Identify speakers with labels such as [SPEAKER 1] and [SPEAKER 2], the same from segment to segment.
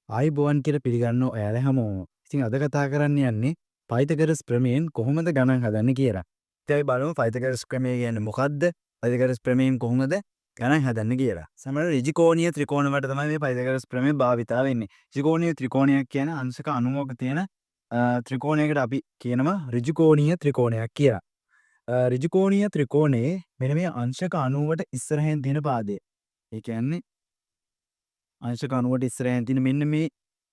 [SPEAKER 1] ආයුබෝවන් කියලා පිළිගන්නවා ඔයාලා හැමෝම. ඉතින් අද කතා කරන්න යන්නේ පයිතගරස් ප්‍රමේයෙන් කොහොමද ගණන් හදන්නේ කියලා. ඉතින් අපි බලමු පයිතගරස් ක්‍රමය කියන්නේ මොකද්ද? පයිතගරස් ප්‍රමේයෙන් කොහොමද ගණන් හදන්නේ කියලා. සමහර ඍජුකෝණීය ත්‍රිකෝණ වලට තමයි මේ පයිතගරස් ප්‍රමේය භාවිතා වෙන්නේ. ඍජුකෝණීය ත්‍රිකෝණයක් කියන්නේ අංශක 90ක තියෙන ත්‍රිකෝණයකට අපි කියනවා ඍජුකෝණීය ත්‍රිකෝණයක් කියලා. ඍජුකෝණීය ත්‍රිකෝණයේ මෙන්න මේ අංශක 90ට ඉස්සරහින් තියෙන පාදය. ඒ කියන්නේ අංශක 90ට ඉස්සරහින් තියෙන මෙන්න මේ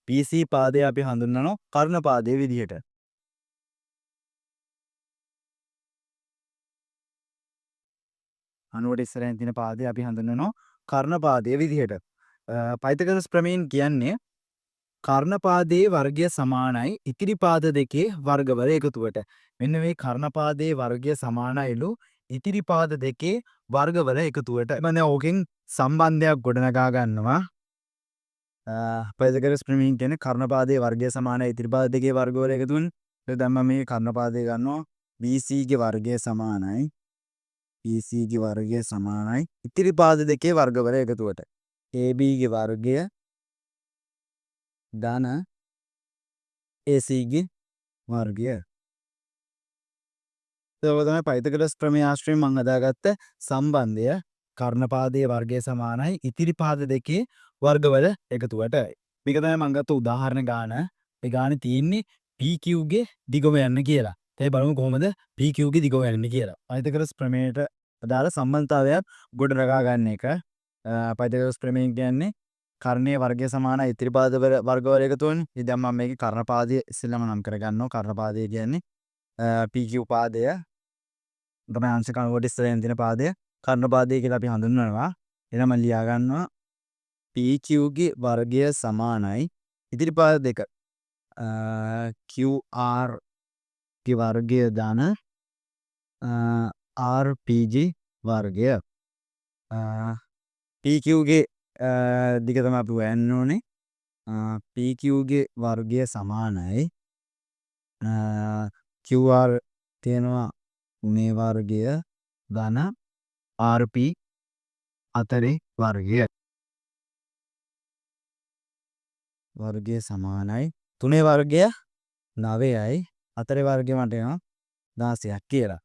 [SPEAKER 1] BC පාදය අපි හඳුන්වනවා කර්ණ පාදය විදිහට. 90ට ඉස්සරහින් තියෙන පාදය අපි හඳුන්වනවා කර්ණ පාදය විදිහට. පයිතගරස් ප්‍රමේයෙන් කියන්නේ කර්ණ පාදයේ වර්ගය සමානයි ඉතිරි පාද දෙකේ වර්ගවල එකතුවට. මෙන්න මේ කර්ණ පාදයේ වර්ගය සමානයිලු ඉතිරි පාද දෙකේ වර්ගවල එකතුවට. මම දැන් ඕකෙන් සම්බන්ධයක් ගොඩනගා ගන්නවා. පයිතගරස් ප්‍රමේයෙන් කියන්නේ කර්ණ පාදයේ වර්ගය සමානයි ඉතිරි පාද දෙකේ වර්ගවල එකතුවනේ. ඒක දැන් මම මේ කර්ණ පාදය ගන්නවා. BC ගේ වර්ගය සමානයි BC ගේ වර්ගය සමානයි ඉතිරි පාද දෙකේ වර්ගවල එකතුවට. AB ගේ වර්ගය ධන AC ගේ වර්ගය. ඒක තමයි පයිතගරස් ප්‍රමේය ආශ්‍රයෙන් මම හදාගත්ත සම්බන්ධය. කර්ණ පාදයේ වර්ගය සමානයි ඉතිරි පාද දෙකේ වර්ගවල එකතුවට. මේක තමයි මම ගත්ත උදාහරණ ගාන. මේ ගානේ තියෙන්නේ PQ ගේ දිග හොයන්න කියලා. දැන් බලමු කොහොමද PQ ගේ දිග හොයන්නේ කියලා. පයිතගරස් ප්‍රමේයට අදාළ සම්බන්ධතාවයක් ගොඩනගා ගන්න එක. පයිතගරස් ප්‍රමේය කියන්නේ කර්ණයේ වර්ගය සමානයි ඉතිරි පාද වර්ගවල එකතුවනේ. ඉතින් දැන් මම මේකේ කර්ණ පාදය ඉස්සෙල්ලාම නම් කරගන්නවා. කර්ණ පාදය කියන්නේ PQ පාදය. තමයි අංශක 90ට ඉස්සරහින් තියෙන පාදය කර්ණ පාදය කියලා අපි හඳුන්වනවා. එහෙනම් මම ලියා ගන්නවා PQ ගේ වර්ගය සමානයි ඉතිරි පාද දෙක QR ගේ වර්ගය ධන RP ගේ වර්ගය. PQ ගේ දිග තමයි අපි හොයන්න ඕනේ. PQ ගේ වර්ගය සමානයි QR තියෙනවා තුනේ වර්ගය ධන RP හතරේ වර්ගය. වර්ගය සමානයි තුනේ වර්ගය 9යි හතරේ වර්ගය මට එනවා 16ක් කියලා.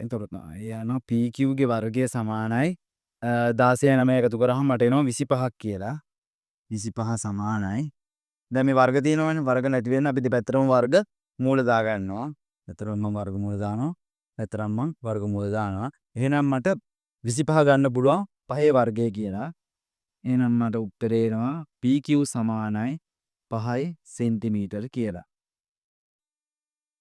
[SPEAKER 1] එතකොට යනවා PQ ගේ වර්ගය සමානයි 16 9 එකතු කරාම මට එනවා 25ක් කියලා. 25 සමානයි. දැන් මේ වර්ග තියෙනවනේ, වර්ග නැති වෙන්න අපි දෙපැත්තටම වර්ග මූල දා ගන්නවා. එතකොට මම වර්ග මූල දානවා. එතරම් මං වර්ග මූල දානවා. එහෙනම් මට 25 ගන්න පුළුවන් පහේ වර්ගය කියලා. එහෙනම් මට උත්තරේ එනවා PQ සමානයි 5 සෙන්ටිමීටර් කියලා.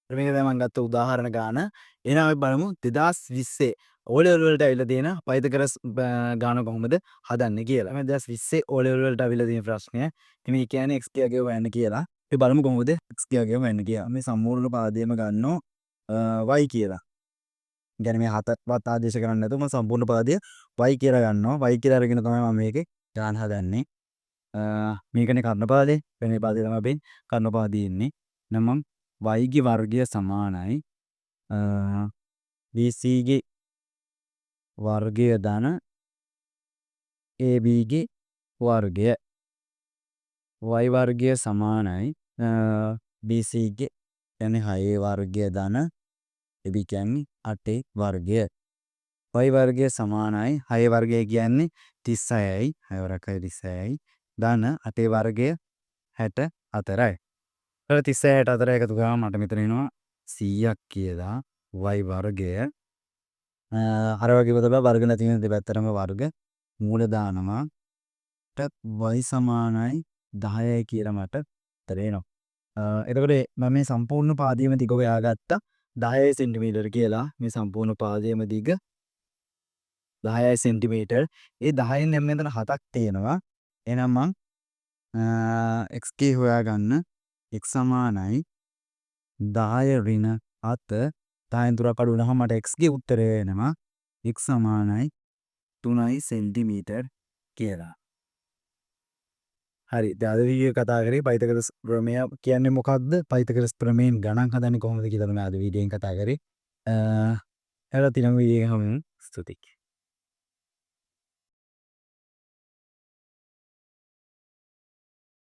[SPEAKER 1] මේක තමයි මං ගත්ත උදාහරණ ගාන. එහෙනම් අපි බලමු 2020 O level වලට ඇවිල්ලා තියෙන පයිතගරස් ගාන කොහොමද හදන්නේ කියලා. මේ 2020 O level වලට ඇවිල්ලා තියෙන ප්‍රශ්නය. ඉතින් මේ කියන්නේ x කියාගේ හොයන්න කියලා. අපි බලමු කොහොමද x කියාගේ හොයන්න කියලා. මේ සම්පූර්ණ පාදයේම ගන්නවා y කියලා. ඒ කියන්නේ මේ හතවත් ආදේශ කරන්නේ නැතුව මම සම්පූර්ණ පාදය y කියලා ගන්නවා. y කියලා අරගෙන තමයි මම මේකේ ගාන හදන්නේ. මේකනේ කර්ණ පාදය. වෙන පාදය තමයි අපි කර්ණ පාදයේ ඉන්නේ. එහෙනම් මම y ගේ වර්ගය සමානයි BC ගේ වර්ගය ධන AB ගේ වර්ගය. y වර්ගය සමානයි BC ගේ කියන්නේ 6 වර්ගය ධන AB කියන්නේ 8 වර්ගය. y වර්ගය සමානයි 6 වර්ගය කියන්නේ 36යි. 6 වරක් 6 36යි ධන 8 වර්ගය 64යි. ඊට 36 64 එකතු කරාම මට මෙතන එනවා 100ක් කියලා y වර්ගය. අර වගේම තමයි වර්ග නැති වෙන දෙපැත්තටම වර්ග මූල දානවා. ට y සමානයි 10යි කියලා මට උත්තර එනවා. එතකොට මම මේ සම්පූර්ණ පාදයේම දිග හොයාගත්තා 10 සෙන්ටිමීටර් කියලා. මේ සම්පූර්ණ පාදයේම දිග 10 සෙන්ටිමීටර්. ඒ 10න් දැන් මෙතන 7ක් තියෙනවා. එහෙනම් මං x ගේ හොයාගන්න x සමානයි 10 ඍණ 7 10න් තුනක් අඩු වුණාම මට x ගේ උත්තරය එනවා x සමානයි 3 සෙන්ටිමීටර් කියලා. හරි. දැන් අද වීඩියෝ කතා කරේ පයිතගරස් ප්‍රමේය කියන්නේ මොකක්ද? පයිතගරස් ප්‍රමේයෙන් ගණන් හදන්නේ කොහොමද කියලා තමයි අද වීඩියෝ එකෙන් කතා කරේ. එහෙනම් ඊළඟ වීඩියෝ එකෙන් හමු වෙමු. ස්තුතියි.